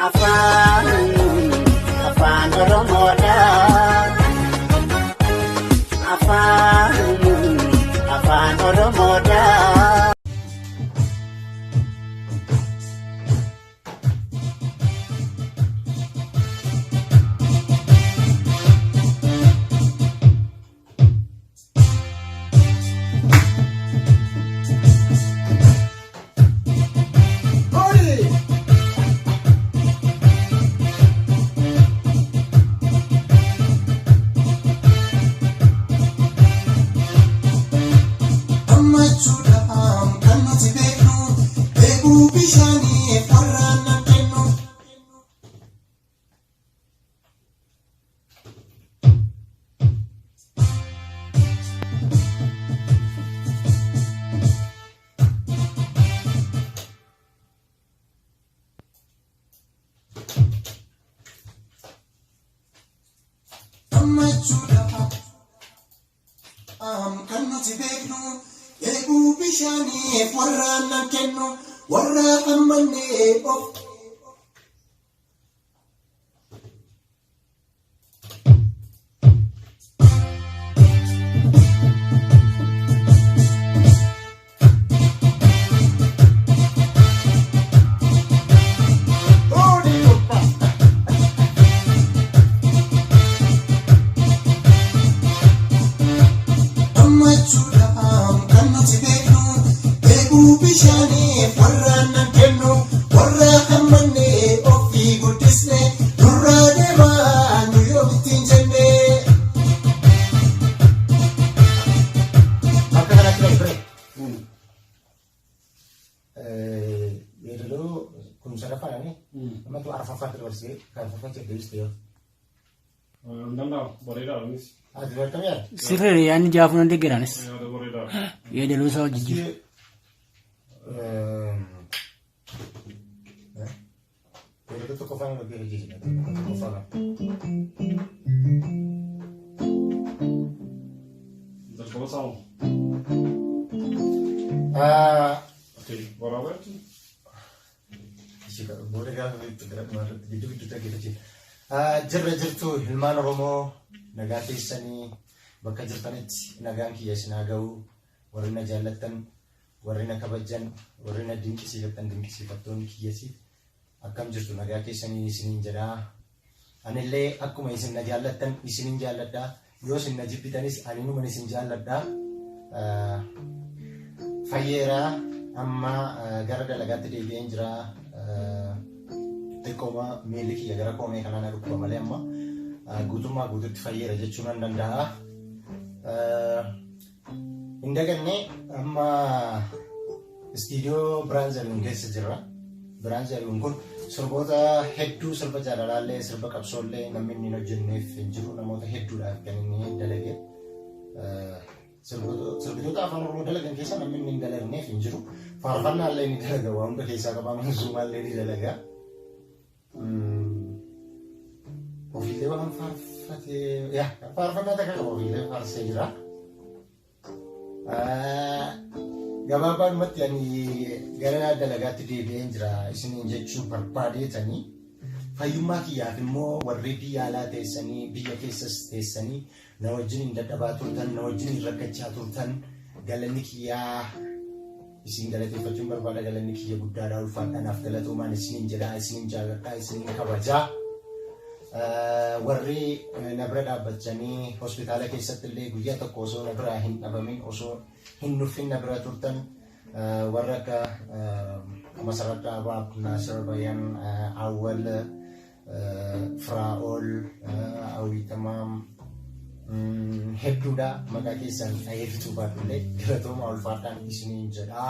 Afaan afaan Oromoodha. Afaan afaan Oromoodha. Gammachuudhaan kan nuti beeknu dheebuu bishaaniif warra nan kennu. Gammachuudhaan kan nuti beeknu dheebuu bishaaniif warra nan kennu warra hammannee of. Gammachuudhaan kan nuti beeknu dheebuu bishaaniif warra nan kennu warra hammannee ofii guddisne nurraa deemaa nu yoomittiin jenne. Bakka kanatti gadi ture. Yeedaloo kun sadaffaadhaani. Amma tu arfaffaatti dabarsee kan arfaffaatti deebiste yoo. Hin danda'amu. Bareedaadha innis. Ati beekamee yaadda? Sirrii yaadni jaafuu nan deeggaraanis. Yaada bareedaadha. Yeedaloo isaa hojii jiru. Yeedaloo tokkoffaa nama dhaggeeffachuu jira. Tokkoffaa kana. Jalqaba isaa moo? Okay. Waraabaa jechuun? Booda gaafa beektu gara dhumaarratti gidduu gidduutti dhaggeeffachiisa. Jirra jirtu ilmaan Oromoo nagaa keessanii bakka jirtanitti nagaan kiyya isin haa ga'u. Warri na jaallattan, warri na kabajjan, warri na dinqisiifattan dinqisiifattoonni kiyyasi akkam jirtu nagaa keessanii isiniin jedha. Anillee akkuma isin na jaallattan isinin jaalladha. Yoo isin na jibbitanis ani numan isin jaalladha. Fayyeera amma gara dalagaatti deebi'een jira. Xiqqooma miilli kiyya gara koomee kanaa na dhukkuba malee amma guutummaa guututti fayyeera jechuu nan danda'a. Hin daganne amma istiidiyoo Biraan Zarihuun keessa jirra. Biraan Zarihuun kun sirboota hedduu sirba jaalalaallee sirba qabsoollee namni inni hin hojjenneef hin jiru namoota hedduudhaaf kan inni dalage. Sirbitoota afaan Oromoo dalagan keessaa namni inni hin dalagneef hin jiru. Faarfannaallee ni dalaga waan hunda keessaa qaba manzuumaallee ni dalaga. Ofiillee waan faarfatee yaa faarfannaa takka qaba ofiillee faarsee jira. Gabaabaadhumatti ani gara dalagaatti deebi'een jira isiniin jechuu barbaadeetanii fayyummaa kiyyaaf immoo warri biyya alaa teessanii biyya keessas teessanii na wajjin hin dadhabaa turtan na wajjin hin rakkachaa turtan galanni kiyyaa isin galateeffachuun barbaada galanni kiyya guddaadha ulfaadha naaf galatoomaan isiniin jedha isiniin jaalladha isiniin kabajaa. Warri na bira dhaabbachanii hospitaala keessatti illee guyyaa tokko osoo na biraa hin dhabamin osoo hin nuffin na bira turtan warra akka Masarat Dhaabaa, Naasir Bayan, Awwal, Firaa'ol, Awwii Tamaam hedduudha maqaa keessan dhahee fixuu baadhullee galatoomaa ulfaadhaan isiniin jedha.